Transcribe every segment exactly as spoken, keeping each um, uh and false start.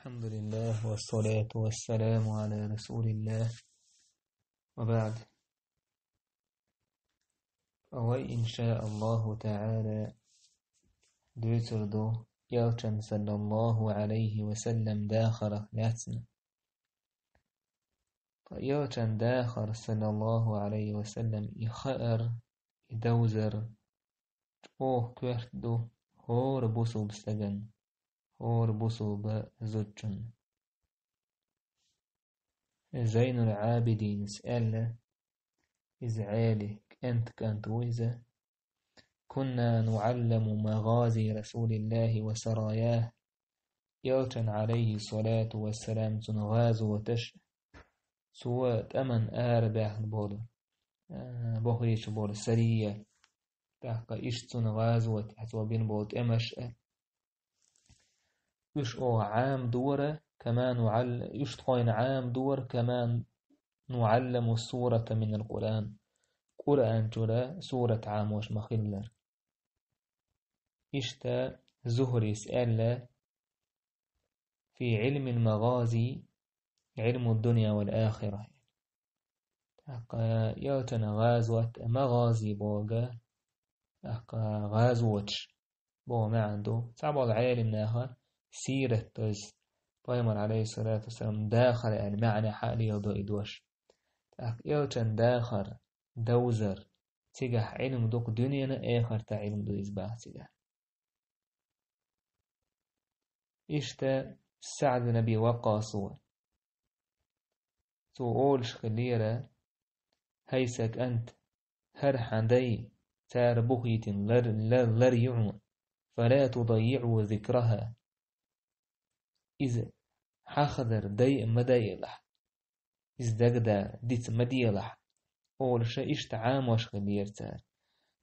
الحمد لله والصلاة والسلام على رسول الله وبعد. Вай, иншааллаху та'ала, дуьйцур ду Элчан, саллаллаху Ӏалайхи ва саллам, дахарах лаьцна. Ткъа Элчан дахар, саллаллаху Ӏалайхи ва саллам, и хаар, и довзар чӀогӀа коьрта ду хӀора бусулба стагана, хӀора бусулба зудчунна. Зайнул Ӏабидинас аьлла, иза Ӏели, кӀент-кӀант ву иза: «كنا نعلم مغازي رسول الله وسراياه». Элчан, Ӏалайхи салату ва салам, цун гӀазоташ, цо тӀаман арабаьхна болу, а, бохуьйтуш болу сария, тӀаккха иштта цун гӀазотехь цо бина болу тӀемаш а. Уьш оха Ӏамадора, كما نعل-، уьш тхойна Ӏамадора, كما نعلم السورة من القرآن. Къуръан чуьра сурат Ӏамош ма-хиллара. Иштта Зухрис аьлла: «في علم المغازي علم الدنيا والآخرة». ТӀаккха Элчан гӀазот, магӀази боху, тӀаккха гӀазоташ боху маьӀна ду. Цхьаболу Ӏелам наха сират, то есть пайхамар, Ӏалайхи салату ва салам, дахар аьлла маьӀна хьалеладо и дош. ТӀаккха Элчан дахар, довзар, цигахь Ӏилма дукха дуьненан, эхартан Ӏилма ду иза баха цигахь. Иштта СаӀд бин Аби Ваккъас ву. Цо олуш хиллера: «ХӀай сан кӀант, хӀара хьан дай, цара бухийтина лар, лар, лар ю хьуна, فلا تضيعوا ذكرها». Иза хьахадар дайа ма дайалахь. Иза дагадара диц ма делахь, олуш иштта Ӏамош хиллера цара.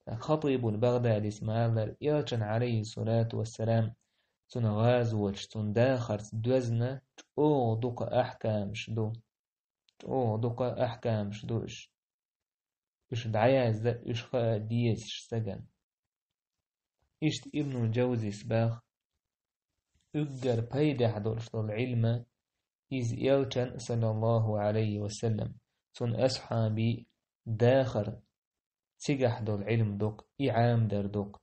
ТӀаккха Хатибул Багъдадис ма-аллара, Элчан, Ӏалайхи салату ва салам, цуьнан гӀазоташ, цуьнан дахарца доьзна чӀогӀа дукха ахькамаш ду. ЧӀогӀа дукха ахькамаш ду уьш. Уьш дӀаязда, уьш хаа дезаш стагана. Иштта Ибнул Джавзис баха: уггар пайдехь долуш долу Ӏилма иза Элчан, саллаллаху Ӏалайхи ва саллам, цуьнан асхьабийн дахар, цигахь долу Ӏилма ду-кх, и Ӏамадар ду-кх.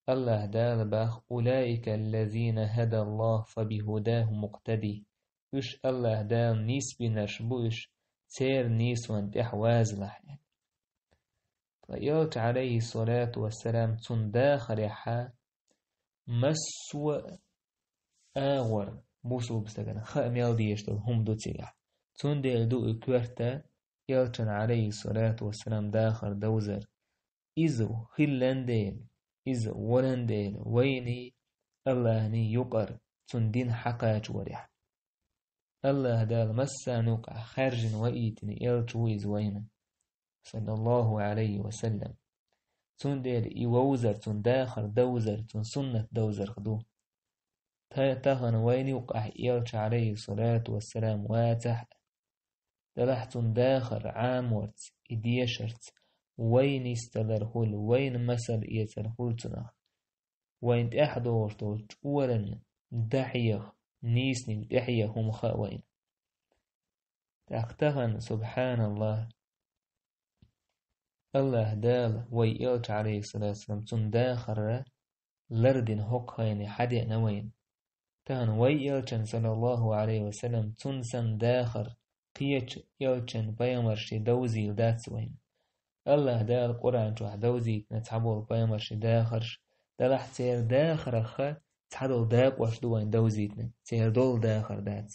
АллахӀ Дала баха: «أولئك الذين هدى الله فبهداه مقتده». Уьш АллахӀ Дала нийсбинарш бу уьш, церан нийсонна тӀехь вазалахь. Ткъа Элча, Ӏалайхи салату ва салам, цуьнан дахарехь массо а агӀор бусулба стагана хаа мел дезаш долу хӀума ду цигахь. Цундела ду и коьрта Элчан, Ӏалайхи салату ва салам, дахар, довзар. Иза хиллан дела, иза волан дела, вайний АллахӀний юкъара цуьнан дин хьакхачорехь. АллахӀ Дала массарна юкъахь хаьржина ваийтина Элча ву иза вайна, саллаллаху Ӏалайхи ва саллам. Цундела и вовзар, цуьнан дахар, довзар, цуьнан суннат довзарх ду. Та-, тахана вайна юкъахь Элча, Ӏалайхи салату ва салам, вацахь а, делахь цуьнан дахар Ӏаморца, и дешарца вай нисдалар хуьлу, вайна масал эцар хуьлу цунах. Вайна тӀехь догӀуш долчу чкъуран дӀахьеха, нийсаниг тӀехьеха хӀума хаьа вайна. ТӀаккха тахана, субхьаналлахӀ, АллахӀ Дала вай Элча, Ӏалайхи салату ва салам, цуьнан дахар лардина хӀокху хенахь хьадеана вайна. Тахана вай Элчан, саллаллаху Ӏалайхи ва саллам, цуьнан санна дахар кхечу Элчан, пайхамаршийн довзийла дац вайна. АллахӀ Дала Къуръан чохь довзийтина цхьаболу пайхамаршийн дахарш, делахь церан дахарах цхьадолу дакъош ду вайна довзийтинарг, церан долу дахар дац.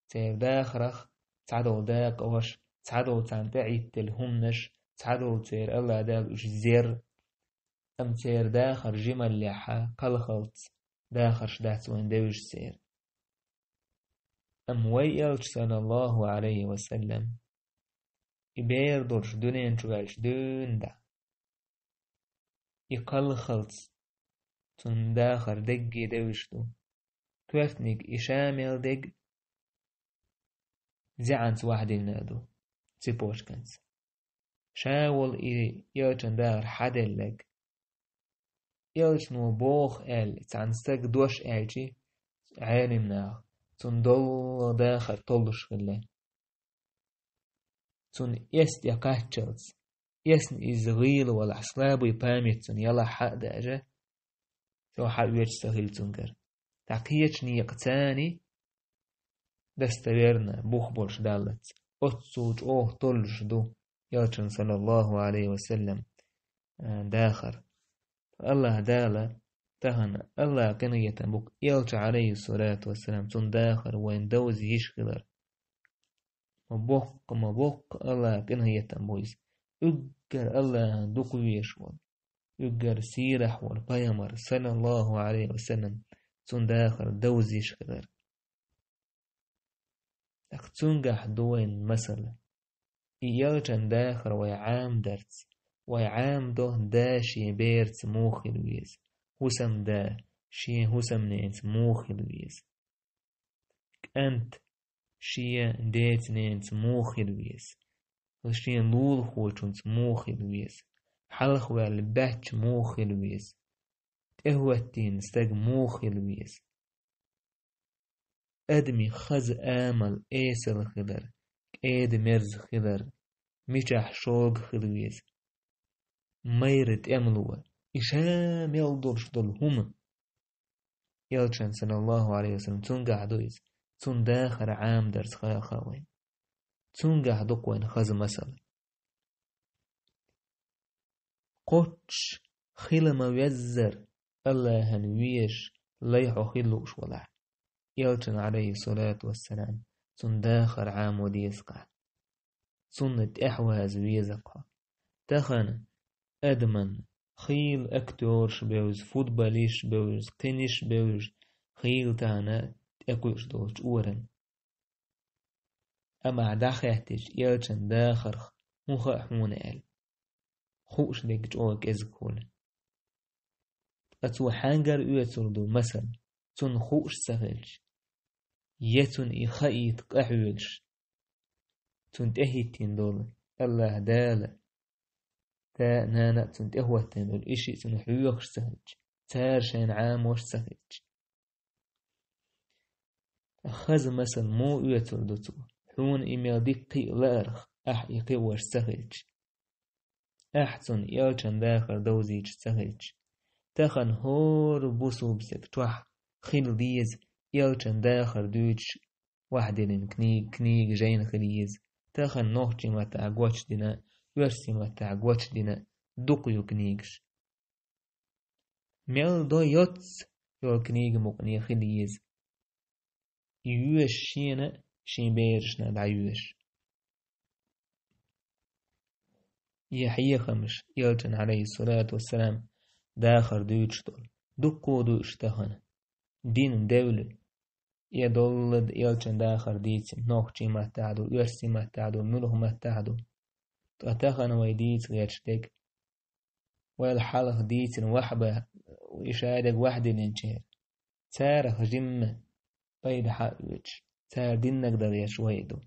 Церан дахарах цхьадолу дакъош, цхьадолу царна тӀеӀиттина хӀуманаш, цхьадолу церан АллахӀ Дала уьш зер, амма церан дахар жималлехь, кхалхалц дахарш дац вайна девзаш церан. Амма вай Элча, саллаллаху Ӏалайхи ва саллам, и бер долуш дуьнен чу ваьлча дуьйна дӀа, и кхалхалц цуьнан дахар дерриге девзаш ду. Коьртаниг и ша мел дерг зӀенца ваьхьдина а ду, цепочканца. Ша волу и Элчан дахар хьаделларг. Элчано боху аьлла, цхьана стага дош аьлча, Ӏелам наха, цунна доллу дахар толлуш хилла. Цунна эс тӀе кхаччалц, эсна иза гӀийла валахь, слабый память цунна ялахь хьа а даьжа, цо хьаоьцуш ца хилла цуьнгара. Ткъа кхечу некъа царна достоверно бух болуш даллалц, оццул чӀогӀа толлуш ду Элчан, саллаллаху Ӏалайхи ва саллам, а, дахар. Аллаха Дала тахана, Аллаха къинхетам бу-кх, Элча, Ӏалайхи ссалату вассалам, цунна дахар вайна довза йиш хилар. Ма боккха, ма боккха Аллаха къинхетам бу иза. Уггар Аллахьан дукха везаш волу, уггар сийлахь волу пайхамар, саллаллаху Ӏалайхи ва саллам, цунна дахар довза йиш хилар. ТӀаккха цуьнгахь ду вайн масала. И Элчан дахар вай Ӏамадарца, вай Ӏамадо да шен бераца муха хила веза, хӀусамда шен хӀусамненца муха хила веза, кӀант шен деца-ненаца муха хила веза, шен лулахочунца муха хила веза, хьалхаваьлла баьчча муха хила веза, тӀехӀоьттина стаг муха хила веза. Адамийн хаза амал эсала хилар, кӀеда-мерза хилар, мичахь шога хила веза, майра тӀемало, и ша мел долуш долу хӀума. Элчан, саллаллаху Ӏалайхи ва саллам, цуьнгахь ду иза, цунна дахар Ӏамадарца хаьа вайна. Цуьнгахь ду-кх вайна хаза масала. Кхоччуш хила ма-веззара, Аллахьан везаш, лай хьо хила лууш валахь, Элчан, Ӏалайхи ссалату вассалам, цунна дахар Ӏамо деза-кх. Цунна тӀаьхьаваза веза-кх хьо. Тахана адаман хийла актёраш бевза, футболисташ бевза, кхиниш бевза, хийла тахана тӀекхуьуш долчу оран. Амма ахь дӀахаьттича, Элчан дахарх хӀун хаьа хьуна аьлла, хууш дерг чӀогӀа кӀезиг хуьлу. Ткъа цо хьаьнгара оьцур ду масала, цунна хууш ца хилча, я цунна и хаийта къахьоьгуш, цунна тӀехӀиттина долу Аллаха Дала, да а, нана а цунна тӀехӀоьттина долу и шиъ цунна хьоьхуш ца хилча, цара шайна Ӏамош ца хилча. Хаза масал муха оьцур ду цо, хьуна и мел дика кхиа лаарх, ахь и кхиош ца хилча? Ахь цунна Элчан дахар довзуьйтуш ца хилча? Тахана хӀора бусулба стаг чохь хила деза Элчан дахар дуьйцуш вахдиллина книга, книга жайна хила еза. Тахана нохчийн маттахь гочдина, оьрсийн маттахь гочдина дукха ю книгаш. Мел до йоццу йолу книга мукъане хила еза. И йоьшу шена а, шен берашна а дӀайоьшу. И хьехамаш, Элчан, Ӏалайхи ссалату вассалам, дахар дуьйцуш долу, дуккха а дуьйцуш тахана. Дин девлла, и доллада Элчан дахар дийцина, нохчийн маттахь ду, оьрсийн маттахь ду, муьлха маттахь ду. Ткъа тахана вай дийца гӀерташ дерг, вайл хьалха дийцина вахьба, и шадерг вахдиллинчеран, царах жимма пайда хьаоьцуш, цара диннаг дан гӀерташ вай ду.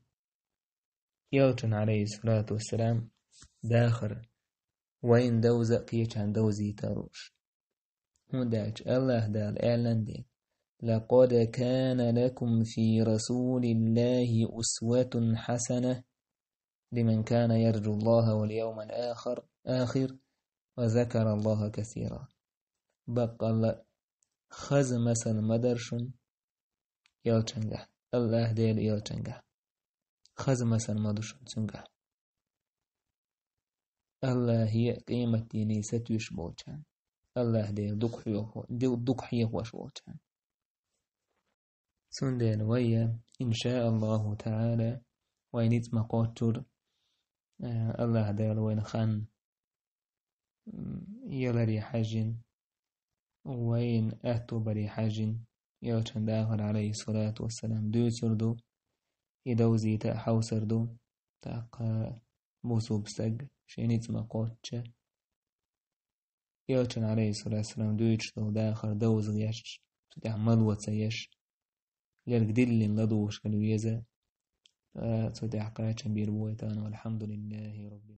Элчан, Ӏалайхи ссалату вассалам, дахар вайна довза а, кхечарна довзийта а лууш. ХӀунда аьлча Аллаха Дала аьллан дела: «لقد كان لكم في رسول الله أسوة حسنة لمن كان يرجو الله واليوم الآخر، آخر، وذكر الله كثيرا». Баккъалла, хаза масал ма дара шуна Элчангахь, Аллаха Дела Элчангахь. Хаза масал ма ду шуна цуьнгахь. Аллахе а, къематдийне а сатуьйсуш болчарна, Аллаха Дела дукха хьоьху-, ду-, дукха хьехош волчарна. Цундела вай, иншааллаху таала, вай ницкъ ма кхоччура, э, Аллаха Дела вайна хан, м, яларе хьаьжжина, вайна аьтто баре хьаьжжина, Элчан дахар, Ӏалайхи ссалату вассалам, дуьйцур ду, и довзийта а хьовсур ду, тӀаккха бусулба стаг шен ницкъ ма кхоччу, Элчан, Ӏалайхи ссалату вассалам, дуьйцуш долу дахар довза гӀерташ, цу тӀехь мало ца еш, лерг диллина ладугӀуш хила веза, ткъа цу тӀехь кхачам бийр бу вай тахана, валхьамдулиллахи раббил